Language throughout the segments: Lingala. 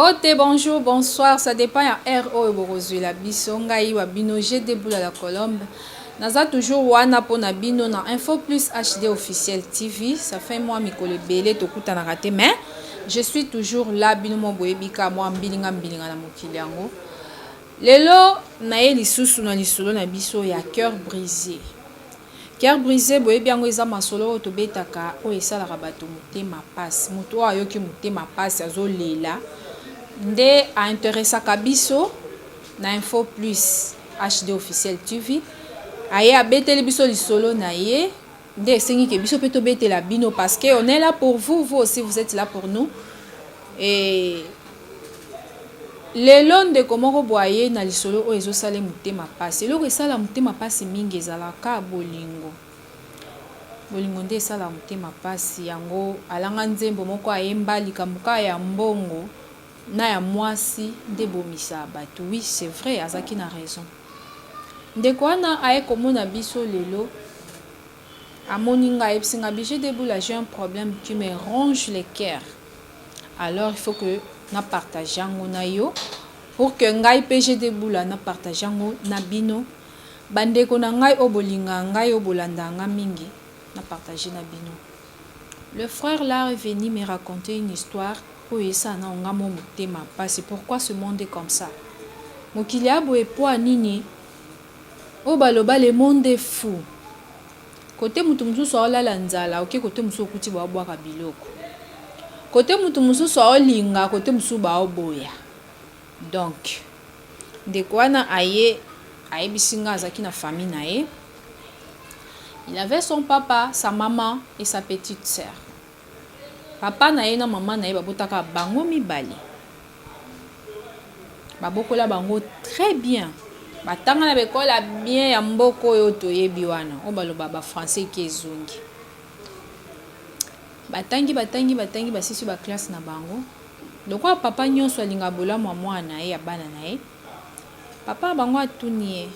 Mbote, bonjour, bonsoir, ça dépend ya heure oyo bokozwela biso. Ngai wa bino GD Bula la Colombe. Naza toujours wana pona bino na Info Plus HD officiel TV. Ça fait moi mikolo ebele tokutanaka te, mais je suis toujours là. Bino mo boyebi ka mwa mbilinga mbilinga na mokili yango. Lelo naye lisusu na lisolo na biso ya cœur brisé. Cœur brisé, boyebi yango, eza masolo oyo tobetaka oyo esalaka bato motema pasi. Moto oyo ayoki motema pasi, azolela, nde ainteresaka biso na Info Plus HD officiel TV. Aye abeteli biso lisolo na ye, nde esengi ke biso mpe tobetela bino, parce que on est là pour vous, vous aussi vous êtes là pour nous. Et lelo ndeko moko boye aye na lisolo oyo ezosala motema pasi. Eloko esala motema pasi mingi ezalaka bolingo. Bolingo nde esala motema pasi. Yango alanga nzembo moko, ayemba likambo kaka ya mbongo na ya mwasi nde ebomisa bato. Oui, c'est vrai, azalaki na raison. Ndeko wana aye komona biso lelo, amoni nga, ayebisi nga: "Bijou Bula, j'ai un problème qui me ronge le cœur, alors il faut que na partage yango na yo pour que ngai mpe GD Bula na partage yango na bino, bandeko na ngai oyo bolingaka ngai, oyo bolandaka nga mingi, na partage na bino." Le frère là est venu me raconter une histoire oyo esala na nga mo motema mpasi. Pourquoi ce monde est comme ça? Mokili ya boye po ya nini? Oyo baloba, le monde est fou. Kote motu mosusu aolala nzala, oke kote mosusu okuti baobwaka biloko, kote motu mosusu aolinga, kote mosusu baoboya. Donc ndeko wana aye, ayebisi nga, azalaki na famille na ye. Il avait son papa, sa maman et sa petite sœur. Papa na ye na mama na ye babotaka bango mibale, babokola bango très bien, batanga na bekola bien ya mboka oyo toyebi wana, oyo baloba bafrançais eke ezongi. Batangi, batangi, batangi, basisi baclasse na bango. Lokola papa nyonso alingaka bolamu ya mwana na ye, ya bana na ye, papa na bango atuni ye: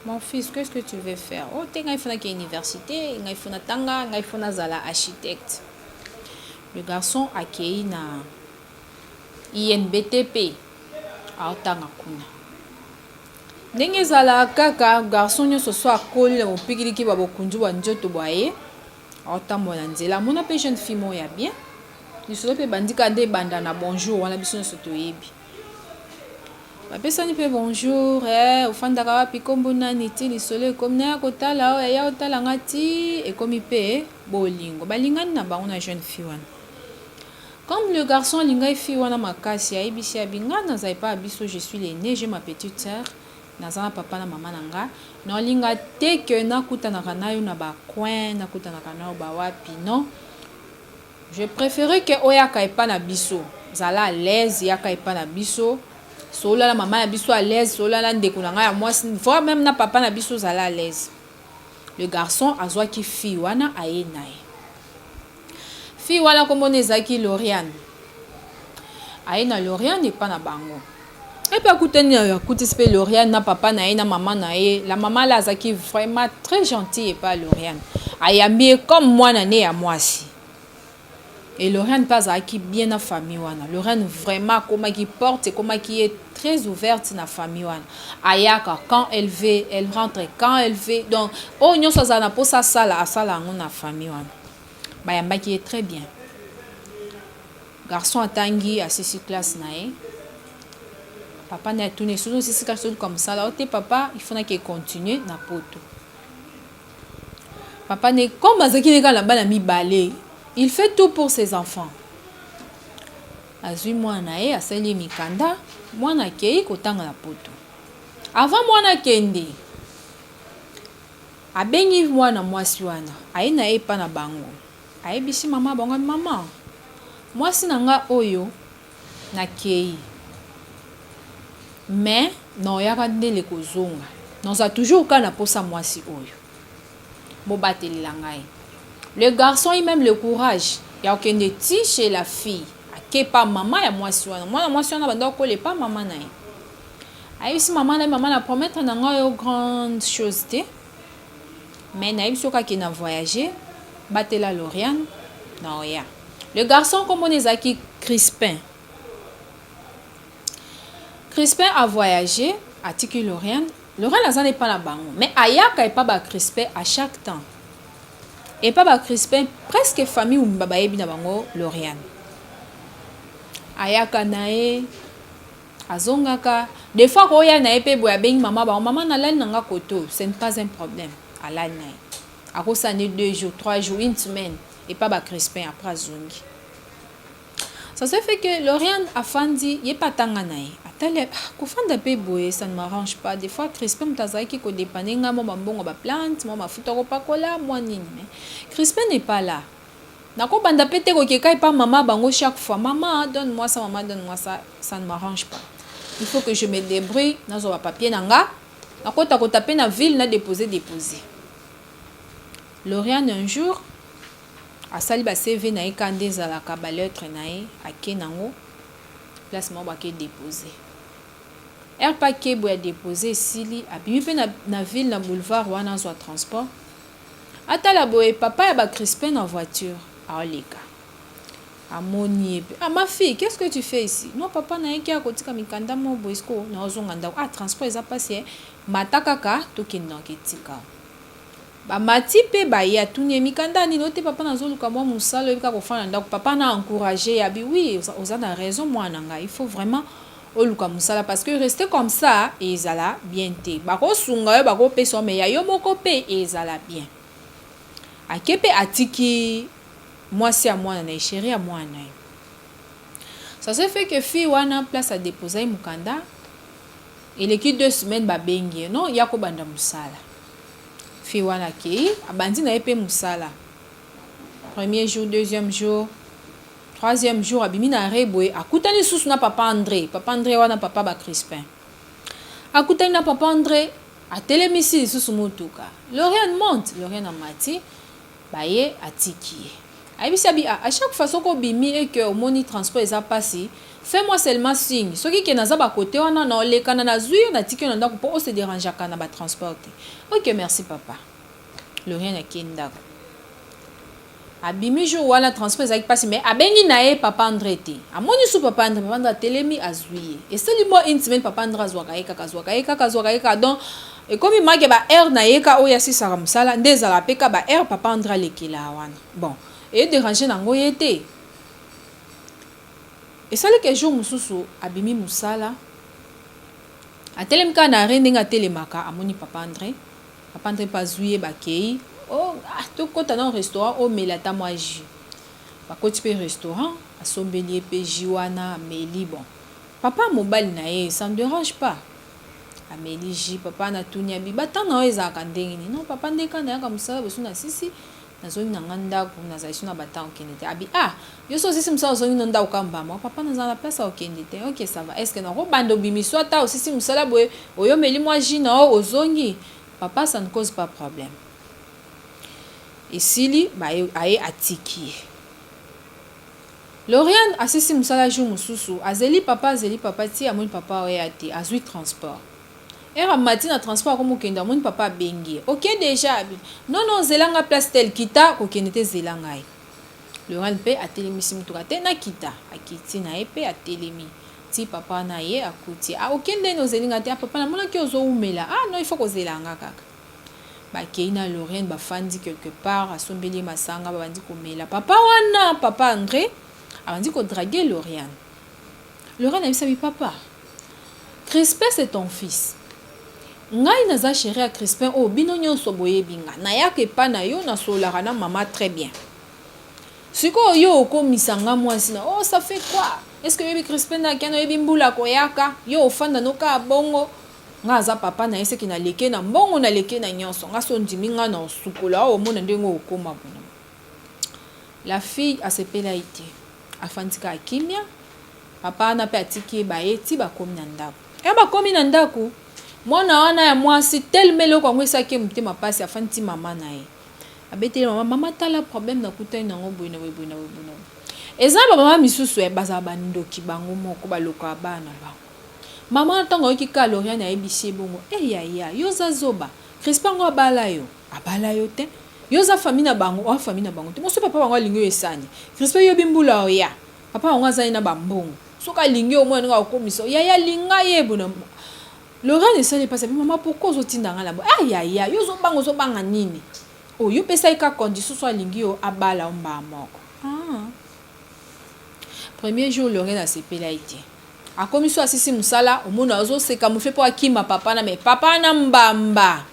"Mon fils, qu'est-ce que tu veux faire?" "O te, ngai faut nake université, ngai faut natanga, ngai faut nazala architecte." Le garçon akei na INBTP, aotanga kuna. Ndenge ezalaka kaka, garçon nyonso so akoli na bopikiliki bwa bokunzu bwa nzoto bwa ye, aotambola na nzela, amona mpe jeune fille moko ya bien. Lisolo mpe ebandika nde ebanda na bonjour wana biso nyonso toyebi. Bapesani mpe bonjour, ofandaka wapi, nkombo nani, ti lisolo ekomi naya kotala oyo aya otala nga, ti ekomi mpe bolingo. Balingani na bango na jeune fille wana. Comme le garçon alingai fille wana makasi, ayebisi abi: "Nga nazali pa ya biso, je suis l'aîné, j'ai ma petite sœur, naza na papa na mama na nga. Naolinga te ke nakutanaka na yo na bacoin, nakutanaka na yo bawapi. Non, je préfère ke oyaka epa na biso, zala à l'aise, yaka epa na biso, solola na mama na biso à l'aise, solola na ndeko na ngai ya mwasi, voire même na papa na biso, zala à l'aise." Le garçon azwaki fille wana, aye na ye. Fille wana komona ezalaki Loriane. Aye na Loriane epa na bango, epe akutani, akutisi mpe Loriane na papa na ye na mama na ye. La mama la azalaki vraiment très gentille epa Loriane, ayambi ye comme mwana ne ya mwasi. Et Loriane mpe azalaki bien na famille wana. Loriane vraiment akomaki, porte ekomaki ye très ouverte na famille wana. Ayaka quand elle veut, elle rentre quand elle veut. Donc oyo nyonso azala na mposa asala, asala yango na famille wana. Bayambaki ye très bien. Garçon atangi, asisi classe na ye. Papa na ye atuni: "Soki osisi classe, oluka mosala?" "O te papa, il faut nake continuer na poto." Papa ne, comme azalaki ne kaka na bana mibale, il fait tout pour ses enfants. Azwi mwana na ye, asali ye mikanda, mwana akei kotanga na poto. Avant mwana akende, abengi mwana mwasi wana, aye na ye epa na bango, ayebisi mama bango: "Mama, mwasi na nga oyo, nakei, mais naoyaka ndele kozonga, naza toujours kaka na posa mwasi oyo, bobatelela ngai." Le garçon eut même le courage ya kokende ti chez la fille. Akepa mama ya mwasi wana, mwana mwasi wana banda kokola epa mama na ye. Ayebisi mama na ye: "Mama, na promettre na ngai oyo grande chose te, mais nayebi soki akende na voyage, batela Loriane na oya." Le garçon, komona ezalaki Crispin. Crispin a voyagé, atiki Lauriane. Lauriane aza na epa na bango, mais ayaka epa ba Crispin à chaque temps. Epa ba Crispin, presque famille mobimba bayebi na bango Lauriane. Ayaka na ye, azongaka. Des fois akoya na ye mpe boye, abengi mama bango: "Mama, nalali na nga koto, ce n'est pas un problème." Alali na ye, akosala ne 2 jours, 3 jours, une semaine epa ba Crispin, après azongi. Ça se fait que Lauriane afandi ye mpe, atanga na ye, atali: "Ah, kofanda mpe boye, ça ne m'arrange pas." Des fois Crispin moto azalaki kodépanner nga mwa bambongo, baplante, mwa mafuta kopakola, mwa nini, mais Crispin n'est pas là. Nakobanda mpe te kokeka epa mama bango chaque fois: "Mama, donne moi ça, mama, donne moi ça." Ça ne m'arrange pas, il faut que je me débrouille. Nazwa bapapier na nga, nakotakota mpe na ville, na déposer déposer. Lauriane un jour asali ba CV na ye, ka nde ezalaka balettre na ye, ake nango place moko, bake déposer. Heure mpe ake boye, adépose, esili, abimi mpe na ville, na boulevard wana, azwa transport. Atala boye, papa ya baCrispin na voiture aoleka, amoni ye mpe: "Ah, ma fille, qu'est-ce que tu fais ici?" "Non papa, nayeki akotika mikanda mo boye, siko naozonga ndako. Ah, transport eza mpasi e, mata kaka, tokende." Na oketika, bamati mpe baye. Atuni ye: "Mikanda nini?" "O te papa, nazoluka mwa mosala, oyebi kaka kofanda na ndako." Papa na encourage ye, abi: "Oui, oza na raison, mwana ngai, il faut vraiment oluka mosala, parce que rester comme ça ezala bien te. Bakosunga yo, bakopesa yo, mais ya yo moko mpe ezala bien." Ake mpe atiki mwasi ya mwana na ye, chéri ya mwana na ye. Ça se fait que fille wana, place adéposa ye mokanda, eleki 2 semaines, babengi ye: "Non, ya kobanda mosala." Fille wana akei, abandi na ye mpe mosala. Premier jour, deuxième jour, troisième jour, abimi na arrêt boye, akutani lisusu na papa André. Papa André wana, papa baCrispin. Akutani na papa André, atelemisi lisusu motuka: "Lauriane, monte." Lauriane amati, baye, atiki ye. Ayebisi abi: "Ah, à chaque fois soki obimi eke omoni transport eza mpasi, fais-moi seulement signe. Soki ke naza bakote wana, na olekana, nazwi yo, natiki yo na ndako, mpo ose dérangeaka na batransport te." "Ok, merci papa." Lauriane akei ndako. Abimi jour wana, transport ezalaki mpasi, mais abengi na ye papa André te. Amoni su papa André, papa André atelemi, azwi ye. Esali mwa une semaine, papa André azwaka ye kaka, azwaka ye kaka, azwaka ye kaka. Donc ekomi make baheure na ye ka oyo asisaka mosala nde ezala mpe ka baheure papa André alekela wana. Bon, edérange nango ye te. Esali ke jour mosusu abimi mosala, atelemi kaka na arrêt ndenge atelemaka, amoni papa André. Papa André mpe azwi ye, bakei: "Oh, ah, tokɔta na restaurant, omela ata mwa jus." Bakoti mpe restaurant, asombeli ye mpe jus wana, ameli. Bon, papa mobali na ye, ça ne dérange pas, ameli jus. Papa natuni abi: "Batanga oyo ezalaka ndenge nini?" "Non papa, ndenge nayaka mosala boso na sisi, nazongi na nga ndako, nazali so na batango okende te." Abi: "Ah, yo so osisi mosala, ozongi no ndako ka mbama?" "Papa, nazala na place ya okende te." "Ok, ça va. Est ce que nakobanda obimiso ata osisi mosala boye, oyomeli mwa jus na yo, ozongi?" "Papa, ça ne cause pas problème." Esili, aye atiki ye. Lauriane asisi mosala. Jour mosusu azeli papa, azeli papa ti amoni papa oya te. Azwi transport. Heure amati na transport, akomokende, amoni papa abengi ye: "Ok déjà?" Abi: "Non, non, zelanga place tel, kita, kokende te, zela ngai." Lauriane mpe atelemisi motuka te, nakita. Akiti na ye mpe, atelemi ti papa na ye akuti: "Ah, okende, ozeli nga te?" "Ah papa, namonaki ozowumela." "Ah non, il faut kozela nga kaka." Bakei na Lauriane, bafandi quelque part, asombeli ye masanga, babandi komela. Papa wana, papa André, abandi kodraguer Lauriane. Lauriane ayebisami: "Papa Crispin, c'est ton fils. Ngai naza chéri ya Crispin oyo bino nyonso boyebi. Nga nayaka epa na yo, nasololaka na mama très bien. Sikoyo yo okomisa nga mwasi na oh, ça fait quoi? Est ce que oyebi Crispin na akenda, oyebi mbula koyaka, yo ofanda noka bongo? Nga aza papa na ye, seki naleke na mbongo, naleke na nyonso. Nga so ndimi nga na osukola oyo, omona ndenge okóma bona." La fille asepela ye te, afandi kaka kimia. Papa wana mpe atiki ye, baye ti bakomi na ndako. E bakomi na ndako, mwana wana ya mwasi telema, eloko yango esalaki ye motema mpasi. Afandi ti mama na ye abeteli mama: "Mama, tala problème nakutani nango boye na boye, boye na boye, boye na boye." Eza na bamama misusu bazala bandoki, bango moko balokaka bana bango. Mama, ntango ayoki ka Lauriane ayebisi ye bongo: "Eyaya, yo oza zoba. Crispin yango abala yo, abala yo te. Yo oza famille na bango, oa famille na bango te. Moso papa bango alingi oyo esani Crispin, yobi mbula oya. Papa yango aza ye na bambongo, soki alingi yo, omona ndenge akokomisa yaya, linga ye bona. Lorraine esali mpasi abi: "Mama, pourquoi ozotinda nga na bo?" "Ah yaya, yo ozobanga, ozobanga nini? Oyo opesa ye ka condition, so alingi yo, abala yo mbaa moko." Ah. Premier jour, Lorraine asepela ye te. Akomi so asisi mosala, omona azoseka mofe mpo akima papa na me papa na mbamba.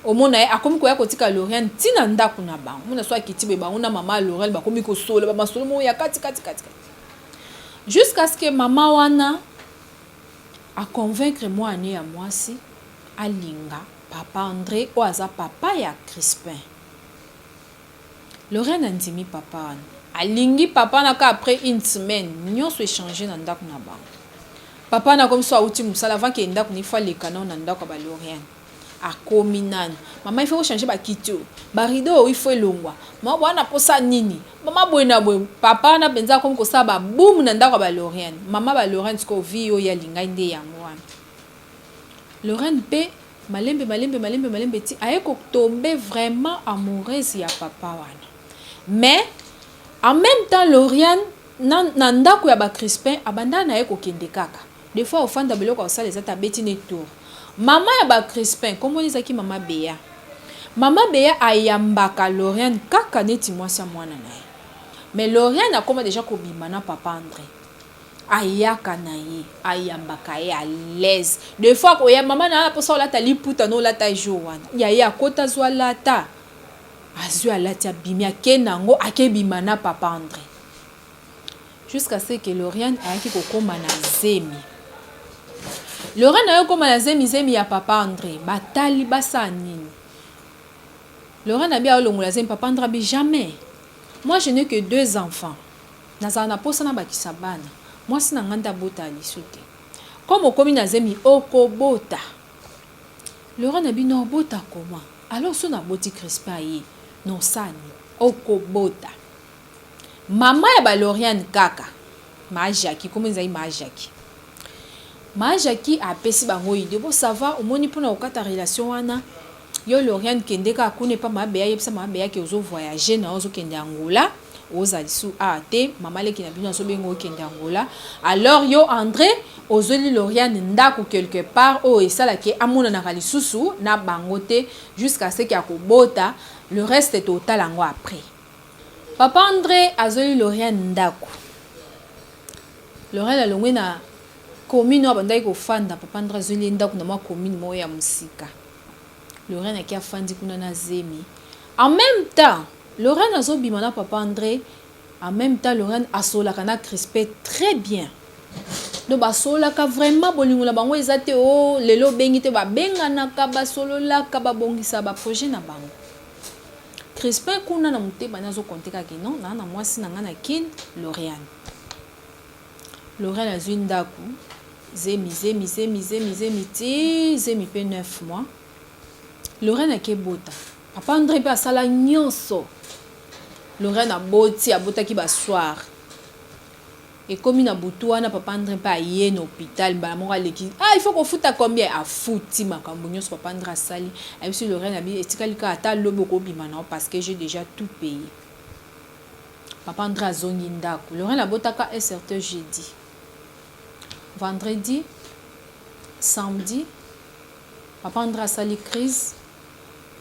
Omona ye akomi koya kotika Loriane ntina ndako na bango. Omona so akiti boye, bango na mama ya Loriane bakomi kosola bamasolo moko ya kati kati kati kati, jusqu'à ce que mama wana aconvaincre mwana ya mwasi alinga papa André, oyo aza papa ya Crispin. Loriane andimi papa wana, alingi papa na ka. Après une semaine, nyonso échange na ndako na bango. Papa na komi so awuti mosala, avant ke ndako na ifo aleka nao na ndako ya baloriane. Akomi nani: "Mama, il faut kochange bakiti oyo, barideau oyo il faut elongwa. Mama, bwana posa nini? Mama, boye na boye." Papa wana mpenza akomi kosala babumu na ndako ya baloriane. Mama baloriane sikoyo vi oyo alingai nde yango wana. Lorraine mpe malembe malembe malembe malembe ti aye kotombe vraiment amoureuse ya papa wana. Mais en même temps, Loriane na ndako ya bacrispin abanda na ye kokende kaka. Des fois ofanda, biloko akosala eza te, abeti ne tour. Mama ya bacrispin, nkombo ezalaki mama Beya. Mama Beya ayambaka Loriane kaka neti mwasi ya mwana na ye. Mais Loriane akóma déjà kobima na papa André, ayaka na ye, ayambaka ye à l'aise. Des fois akoya: "Mama, na mposa olata liputa na olata jour wana." Ya ye akota, azwa, alata, azwi, alati, abimi, ake nango, akebima na papa André, jusqu'à ce que Loriane ayaki kokóma na zemi. Loriane ayaki kokóma na zemi, zemi ya papa André. Batali basala nini? Loriane abi aolongola zemi. Papa André abi: "Jamais, moi je n'ai que deux enfants, nazala na posa nabakisa bana, mwasi na ngai nde abota lisu te. Comme okomi na zemi, okobota." Loriane abi: "Na obota comment? Alors so naboti, Crispin aye nosani." "Okobota." Mama ya baloriane kaka maa Jaki, kombo ezali maa Jaki. Maa Jaki apesi bango idée: "Bo ça va, omoni, mpona kokata relation wana, yo Loriane, kende kaka kuna epa mabeya, yebisa mabeya ke ozovoyage na ozokende Angola, ozala lisu awa te. Mama leki na bino azobenga, okende Angola. Alors yo André, ozweli Loriane ndako quelque part oyo esalaki amonanaka lisusu na bango te jusqu'à ce ke akobota. Le reste totala yango après." Papa André azweli Loriane ndako. Loriane alongwe na commune oyo abandaki kofanda. Papa André azweli ye ndako na mwa commune moko ya mosika. Loriane aki afandi kuna na zemi. En même temps, Loriane azobima na papa André. En même temps, Loriane asolaka na Crispin très bien. Donc basololaka vraiment, bolingo na bango eza te o lelo obengi te, babenganaka, basololaka, babongisa baprojet na bango. Crispin kuna na motema ne azokonte kaka: "Non, naa na mwasi na ngai na Kine, Loriane." Loriane azwi ndako, zemi, zemi, zemi, zemi, zemi, ti zemi mpe 9 mois. Loriane akebota. Papa André mpe asala nyonso. Loriane aboti, abotaki basoir, ekomi na butu wana, papa André mpe aye na hôpital mbala moko, aleki: "Ah, il faut kofuta combien?" Afuti makambo nyonso. Papa André asali, ayebisi Loriane, abi: "Etikali kaka ata lobi okobima na yo, parce que j'ai déjà tout payé." Papa André azongi ndako. Loriane abotaka un certain jeudi, vendredi, samedi, papa André asali crise,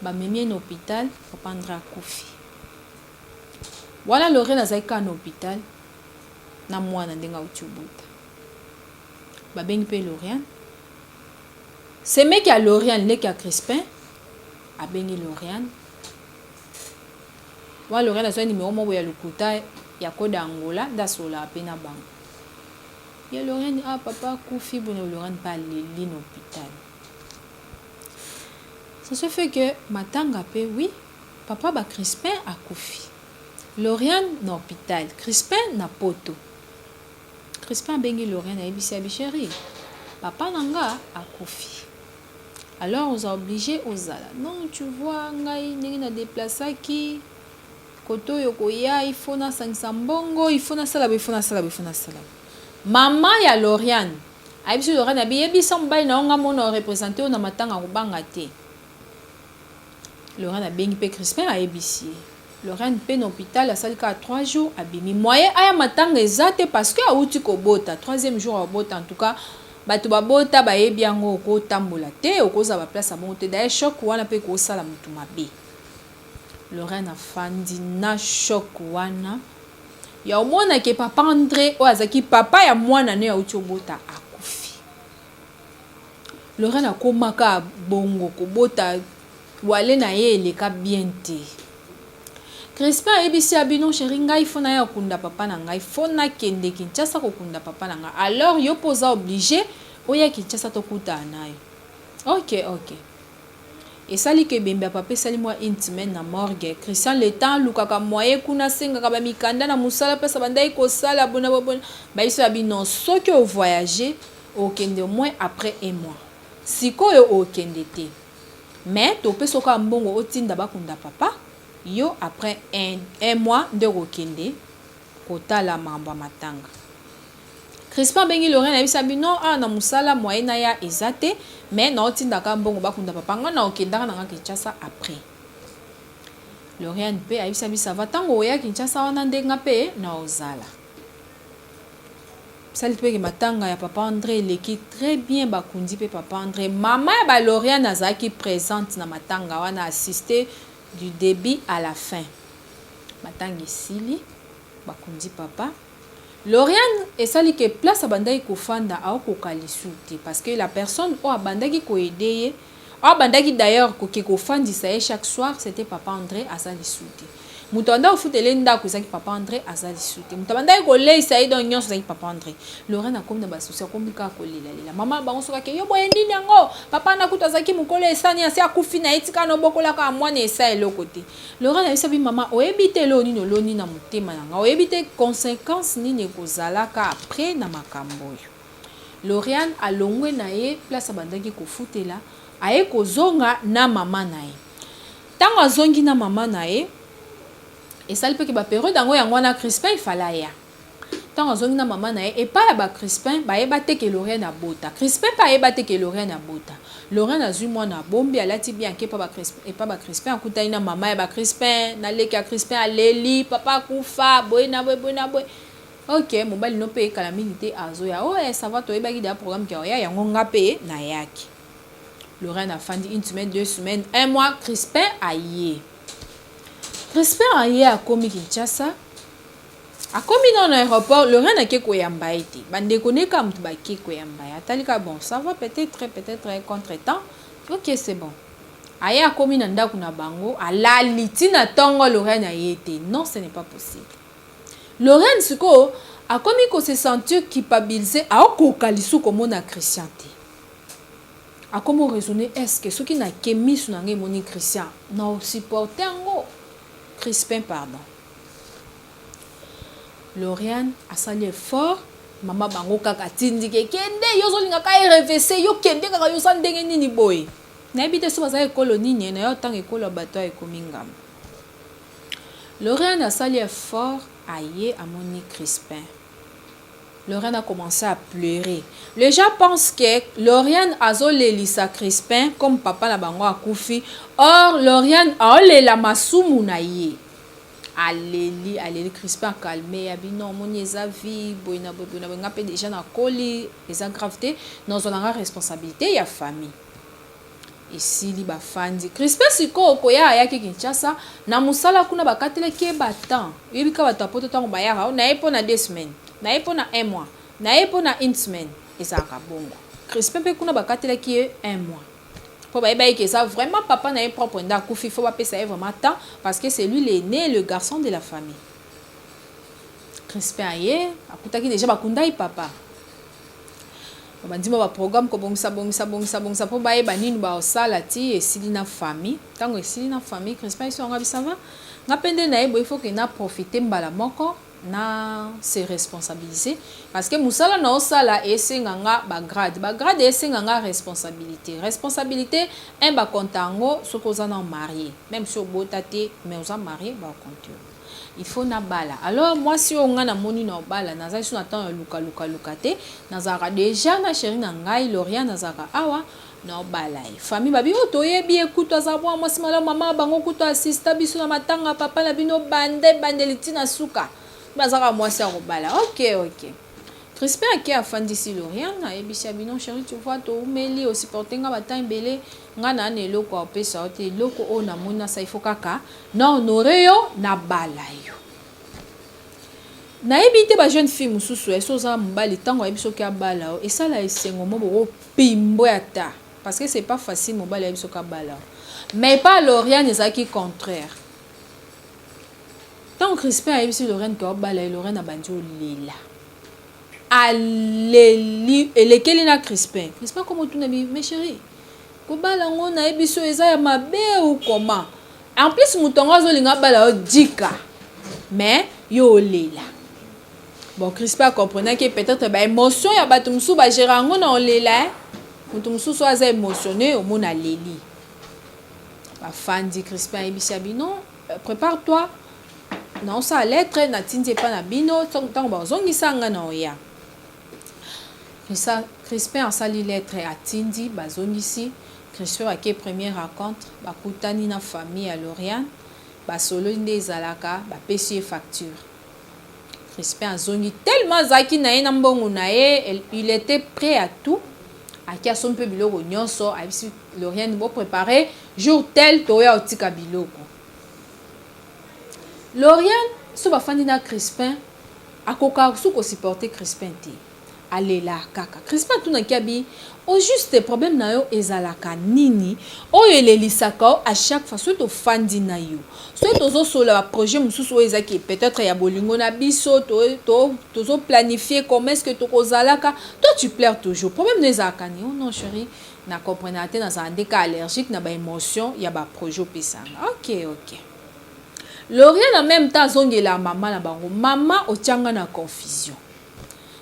bamemi ye na hôpital. Papa André akufi. Wana Loriane azalaki kaka na hôpital na mwana ndenge auti obota. Babengi mpe Loriane, semeki ya Loriane, leki ya Crispin, abengi Loriane. Wana Loriane azwa nimero moko ya lokuta ya code ya Angola, nde asololaka mpe na bango. Ya Loriane: "Ah, papa akufi." Bona Loriane mpe aleli na hôpital. Ça se fait que matanga mpe, oui, papa bacrispin akufi, Loriane na hôpital, Crispin na Poto. Crispin abengi Loriane, ayebisi: "Abi chéri, papa na nga akufi, alors oza obligé ozala." "Non, tu vois, ngai ndenge na déplaçaki kote oyo koya, il faut nasangisa mbongo, il faut nasala boye, il faut nasala boye, il faut nasala boye." Mama ya Loriane ayebisi Loriane, abi: "Yebisa mobali na yo nga mona oreprésente oyo na matanga, kobanga te." Loriane abengi mpe Crispin, ayebisi ye. Lorraine mpe na hôpital asali kaka 3 jours, abimi. Moyen aya matanga eza te parce que awuti kobota, troisième jour abota. En tout cas, bato babota bayebi yango, okotambola te, okozala baplace ya bongo te. D'ailleurs, choc wana mpe ekosala motu mabe. Lorraine afandi na choc wana ya omonake papa André, oyo azalaki papa ya mwana ne awuti obota, akufi. Lorraine akomaka bongo kobota wale na ye eleka bien te. Crispin ayebisi ya bino: "Chéri, ngai faut naya kokunda papa na ngai, faut nakende Kinshasa kokunda papa na ngai. Alors yo mpo oza obligé oya Kinshasa, tokutana na yo." Ok, esali ke ebembe ya papa esali mwa une semaine na morgue. Christian, le temps alukaka moyen kuna, asengaka bamikanda na mosala mpesa bandaki kosala bona bona. Bayiso ya bino, soki ovoyage, okende au moins après un mois. Sikoyo okende te, mais topesa oka mbongo, otinda bakunda papa yo. Après un mois nde okokende kotala makambo ya matanga. Crispin abengi Lorraine, ayebisa bino: "Awa na mosala, moyen na ya eza te, mais naotindaka mbongo bakunda papa. Nga na okendaka nanga Kinshasa après." Loriane mpe ayebisa biso ava ntango oya Kinshasa wana, nde nga mpe na ozala sali mpeke. Matanga ya papa André eleki très bien, bakundi mpe papa André. Mama ya baloriane azalaki présente na matanga wana, assiste du début à la fin. Matanga esili, bakundi papa. Loriane esali ke place abandaki kofanda, aokoka lisu te, parce que la personne oyo abandaki koaider ye, oyo abandaki d'ailleurs koke kofandisa ye chaque soir, c'était papa André, aza lisu te. Moto abandaki kofutela ye ndako ezalaki papa André, aza lisu te. Moto abandaki koleisa ye, donc nyonso ezalaki papa André. Lorraine akomi na basusi, akomi kaka kolelalela. Mama bango soki ake yo boye, nini yango? Papa na kutu azalaki mokolo esani asi akufi na ye, tika na obokolaka mwana, esa eloko te. Lorraine ayebisa bi: "Mama, oyebi te eloko nini oloni na motema na nga, oyebi te conséquence nini ekozalaka après na makambo oyo." Loriane alongwe na ye place abandaki kofutela, aye kozonga na mama na ye. Ntango azongi na mama na ye, esali mpe ke bapériode yango, yango wana Crispin ifala aya. Ntango azongi na mama na ye epai ya bacrispin, bayeba te ke Loriane abota. Crispin mpe ayeba te ke Loriane abota. Loriane azwi mwana, abombi, alati bien, ake epa bacrispin, akutani na mama ya bacrispin na leki ya Crispin. Aleli: "Papa akufa boye na boye, boye na boye." Ok, mobali no mpe ekala mingi te azoya. "Oyo ça va, toyebaki deya programme ke oya yango, nga mpe nayaki." Loriane afandi une semaine, 2 semaines, un mois. Crispin aye. Crispin aye, akomi Kinshasa, akomi nano na aéroport. Loriane ake koyamba ye te, bandeko ne kaka moto bake koyamba ye. Atali kaka: "Bon, ça va, peut-être contre temps. Ok, c'est bon." Aye, akomi na ndako na bango, alali ntina ntongo. Loriane aye te. Non, ce n'est pas possible. Loriane sikoyo akomi kose sentir culpabilisé, aokoka lisusu komona Christian te. Akomi oraisonner: "Est-ce soki nake, miso na ngai emoni Christian, na osupporte yango?" Crispin, pardon. Loriane asali effort, mama bango kaka atindiki: "Kende, yo ozolingaka erevese, yo kende kaka, yo oza ndenge nini boye?" Nayebi te so baza ekolo nini na yo, ntango ekolo ya bato oyo ekomi ngambo. Loriane asali effort, aye, amoni Crispin. Loriane a commencé à pleurer. Les gens pensent que Loriane azolelisa Crispin comme papa na bango akufi. Or Loriane aolela masumu na ye. Aleli, aleli. Crispin acalme ya bino: "Omoni, eza vie boye na boye, boye na boye. Nga mpe déjà nakoli, eza grave te, nazwa nanga responsabilité ya famille." Esili, bafandi. Crispin sikoyo koya, ayaki Kinshasa na mosala kuna, bakatelaki ye batemps. Oyebi ka bato ya Poto, ntango bayaka, na ye mpo na 2 semaines, na ye mpo na un mois, na ye mpo na une semaine, ezalaka bongo. Crispin mpe kuna bakatelaki ye un mois, mpo bayeba ye ke eza vraiment papa na ye propre nde akufi, faut bapesa ye vraiment temps, parce que c'est lui l'aîné, le garçon de la famille. Crispin aye, akutaki déjà bakundai papa. Bandima baprogramme kobongisa, bongisa, bongisa, bongisa, mpo bayeba nini baosala ti esili na famille. Ntango esili na famille, Crispin esi wanga bisava nga mpe nde na ye boye, faut ke na profite mbala moko na se responsabiliser, parce que mosala na osala esenga nga bagrade, bagrade esenga nga responsabilité. Responsabilité un, bakonta yango soki oza na marié, même si obota te, mais oza marié, bakonte yo. Il faut nabala. Alors mwasi oyo nga namoni na obala, nazali so na ntango ya lukalukaluka te. Nazalaka déjà na chéri na ngai Lorian, nazalaka awa. Naobala ye. Famille babi oh toyebi ye kutu aza mwana mwasi malamu mama bango kutu assista biso na matanga papa na bino banda ebandeli ti na suka. Baza kaka mwasi ya kobala. Ok ok. Crispin ake afandisi Lauriane ayebisi ya bino chérie tu vois toumeli o supporter nga ba temps ebele nga na na eloko ya opesa yo te eloko oyo namoni nasala il faut kaka na honore yo na bala yo. Nayebi te ba jeune fille mosusu eh, so oza mobali ntango ayebi soki abala yo esala esengo mo boko pimbwe ata parce que c'est pas facile mobali ayebi soki abala yo mais epa Lauriane ezalaki contraire. Ntango Crispin ayebisi Lauriane ke abala ye, Lauriane abandi olela aleli elekeli na Crispin. Crispin akoma otuna bi mais chérie kobala yango nayebi so eza ya mabe ou comment? En plus moto yango azolinga abala yo dika mais yo olela. Bon, Crispin acomprenaki peut-être ba émotion ya bato mosusu bagéra yango na olela eh. Moto mosusu oyo aza émotionné omona aleli. Bafandi, Crispin ayebisi ya bino prépare toi naosala lettre natindi epa na bino ntango bazongisa nga na oya. Crispin asali lettre atindi bazongisi. Crispin bake première rencontre bakutani na famille ya Lauriane basololi nde ezalaka bapesi ye facture. Crispin azongi tellement azalaki na ye na mbongo na ye, il était prêt à tout. Aki asombi mpe biloko nyonso ayebisi Lauriane bo préparer jour tel toya otika biloko. Lauriane so bafandi na Crispin akokaka su kosupporter Crispin te alela kaka. Crispin atunaki abi au juste problème na yo ezalaka nini oyo elelisaka yo à chaque fois soki tofandi na yo soki tozosola baprojet mosusu oyo ezaki peut-être ya bolingo na biso tozoplanifie comment est-ce que tokozalaka toi tu pleures toujours problème no ezalaka nini? Oh non chérie na comprenaka te nazala nde ka allergique na baémotion ya baprojet opesanga. Ok ok. Lauriane en même temps azongela mama na bango mama otianga na confusion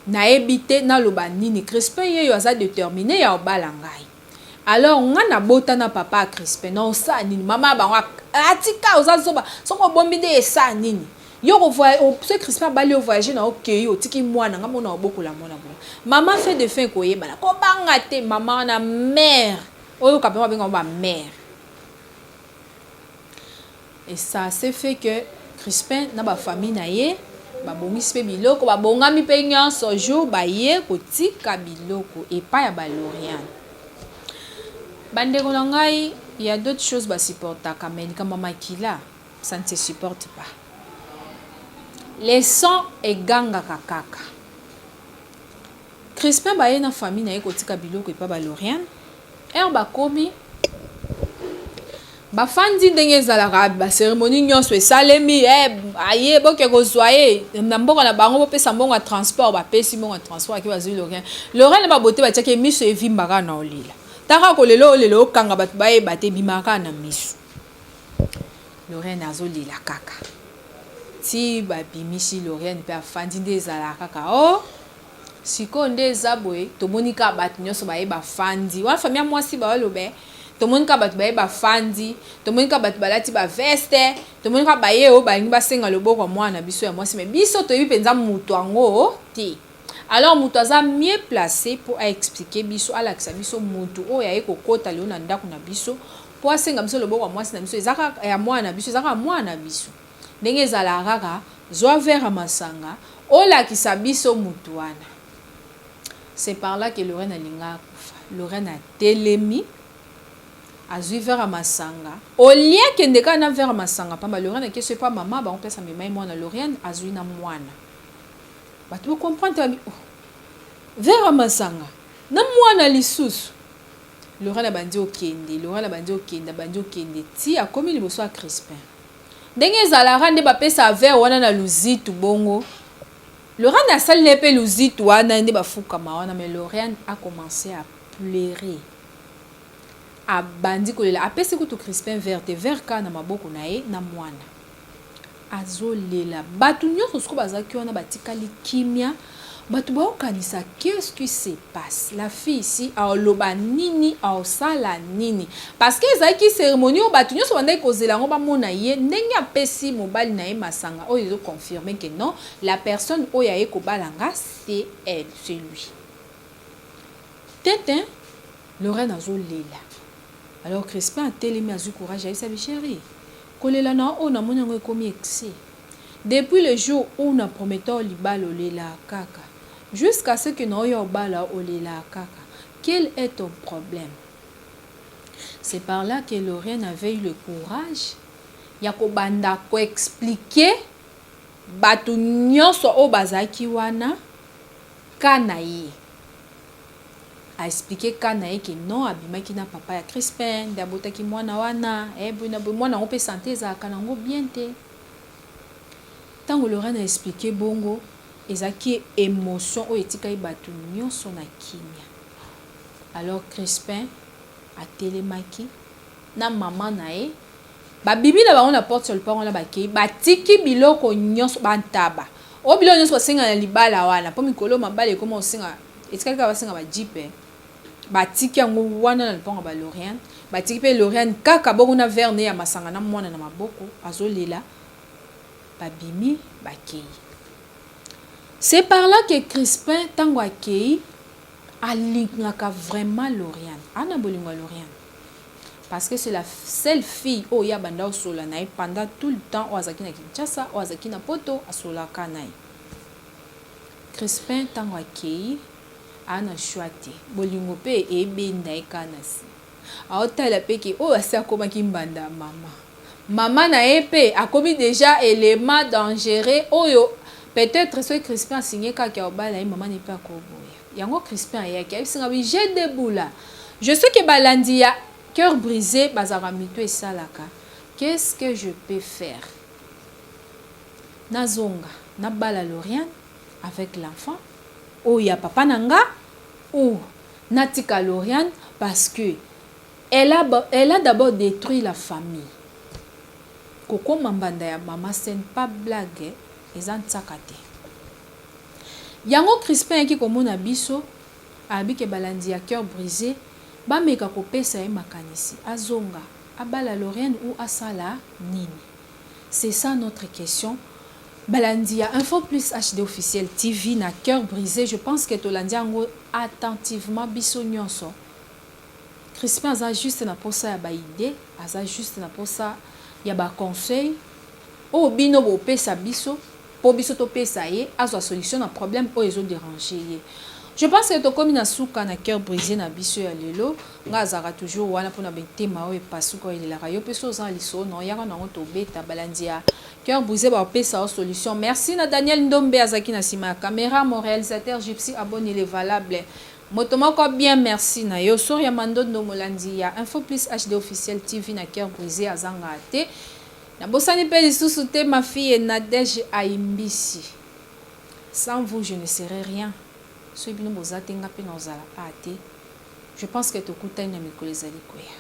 nayebi te naloba nini Crispin yeyo aza déterminé ya obala ngai alors nga nabota na papa ya Crispin na osala nini? Mama ya bango atika oza zoba soki obombi nde esala nini yo soki Crispin abali yo voyage na okei otiki mwana nga mona obokola mwana boye mama fait de fin koyebana kobanga te mama wana mère oyo kapema babenga ba mère. Et ça s'est fait que Crispin na ba famille na ye babongisi mpe biloko babongami mpe nyonso jour baye kotika biloko epai ya ba Lauriane. Bandeko na ngai ya d'autres choses basupportaka mais likambo ya makila ça ne se supporte pas. Le sang egangaka kaka. Crispin baye na famille na ye kotika biloko epai ba Lauriane. Heure bakomi bafandi ndenge ezalaka bacérémonie nyonso esalemi eh, aye boke kozwa ye na mboka na bango bopesa mbongo ya transport bapesi mbongo ya transport ake bazwi Lauriane. Lauriane babote batiaki miso evimbaka na olela taka kolela olela okanga bato bayeba te ebimaka na miso. Lauriane azolela kaka ti babimisi Lauriane mpe afandi nde ezalaka kaka o oh, sikoyo nde eza boye tomoni kaka bato nyonso baye bafandi wana famille ya mwasi balobe tomoni kaka bato baye bafandi tomoni kaka bato balati baveste tomoni kaka baye oyo balingi basenga loboko ya mwana na biso ya mwasi mais biso toyebi mpenza moto yango te. Alors moto aza mieux placé mpo aexpliquer biso alakisa biso motu oyo aye kokota lelo na ndako na biso mpo asenga biso loboko ya mwasi na biso eza kaka ya mwana na biso eza kaka mwana na biso ndenge ezalaka kaka zwa verre ya masanga olakisa biso mutu wana. C'est par là que Lorraine alinga akufa. Lorraine atelemi azwi verre ya masanga olie akende kaka na verre ya masanga pamba. Lorraine akesi epa mama bango place amema ye mwana. Lorraine azwi na mwana bato bocomprendre te babi oh, verre ya masanga na mwana lisusu. Lorraine abandi okende, Lorraine abandi okende, abandi okende ti akomi liboso ya Crispin. Ndenge ezalaka nde bapesa verre wana na luzitu bongo Lorraine asali na ye mpe luzitu wana nde bafukama wana mais Lorraine a commencé à pleurer abandi kolela apesi kutu Crispin verre te verre kaka na maboko na ye na mwana azolela bato nyonso sikoyo bazalaki wana batikali kimia bato baokanisa qu'est-ce qui se passe la fille ici aoloba nini aosala nini parce que ezalaki cérémonie oyo bato nyonso bandaki kozela yango bamona ye ndenge apesi mobali na ye masanga oyo ezoconfirme que non la personne oyo aye kobala nga c'est elle, c'est lui. Tintin. Lorraine azolela. Alors Crispin atelemi, azwi courage, ayebisa bi: "Chéri, kolela na oyo namoni yango ekomi excès. Depuis le jour où na prometteur libala, olela kaka jusqu'à ce que na oyo obala, olela kaka. Quel est ton problème?" C'est par là que Lorraine avait eu le courage ya kobanda koexpliquer bato nyonso oyo bazalaki wana ka na ye. Aexpliquer ka na ye ke non, abimaki na papa ya Crispin nde abotaki mwana wana. Eh, boye na boye, mwana yango mpe santé ezalaka nango bien te. Ntango Lorraine aexpliquer bongo, ezalaki émotion oyo etikaki bato nyonso na kimia. Alors Crispin atelemaki na mama na ye, babimi na bango na porte ya lopango wana, bakei, batiki biloko nyonso, bantaba oyo, biloko nyonso basenga na libala wana, mpo mikolo mabala ekoma kosenga, etikali kaka basenga bajeep. Batiki yango wana na lopango ya baLoriane. Batiki mpe Loriane kaka bongo na verre ne ya masanga na mwana na maboko, azolela. Babimi, bakei. C'est par là que Crispin, ntango akei, alingaka vraiment Loriane, ana bolingo ya Loriane, parce que c'est la seule fille oyo ya banda osola na ye pendant tout le temps oyo azalaki na Kinshasa, oyo azalaki na Poto, asolaka na ye. Crispin, ntango akei, aa na choix te, bolingo mpe ebenda ye kaka na nsima. Aotala mpe ke oyo asi akomaki mbanda ya mama, mama na ye mpe akomi déjà élément dangereux oyo peut-être soki Crispin asigné kaka ya obala ye, mama na ye mpe akoboya yango. Crispin ayaki, ayebisinga bi je debula. Je sais ke balandi ya Cœur brisé bazalaka mito esalaka. Qu'est-ce que je peux faire? Nazonga nabala Loriane avec l'enfant oyo ya papa na nga ou natika Loriane? Parce que elle a d'abord détruit la famille. Kokóma mbanda ya mama, ce n'est pas blague, eza ntiaka te. Yango Crispin ayaki komona biso, alobi ke balandi ya Cœur brisé bameka kopesa ye makanisi: azonga abala Loriane ou asala nini? C'est ça notre question. Balandi ya Info Plus HD Officiel TV na Cœur brisé, je pense que tolandi yango attentivement biso nyonso. Crispin aza juste na posa ya baidées, aza juste na posa ya baconseil oyo bino bopesa biso, mpo biso topesa ye, azwa solution na problème oyo ezodéranger ye. Je pense que tokomi na suka na Cœur brisé na biso ya lelo. Nga azalaka toujours wana mpona bitema oyo epasuka, oyo elelaka yo. Mpe so oza na lisolo na oyaka nango, tobeta. Balandi ya Cœur brisé bapesa yo solution. Merci na Daniel Ndombe, azalaki na nsima ya caméra, mon réalisateur Gypsy Aboni le valable, moto moko bien. Merci na yo sor ya Mandondo. Molandi ya Info Plus HD Officiel TV na Cœur brisé azangaka te. Nabosani mpe lisusu te ma fille Nadege Aimbisi. Sans vous, je ne serais rien. Soki bino boza te, nga mpe nazala a te. Je pense que tokutani na mikolo ezali koya.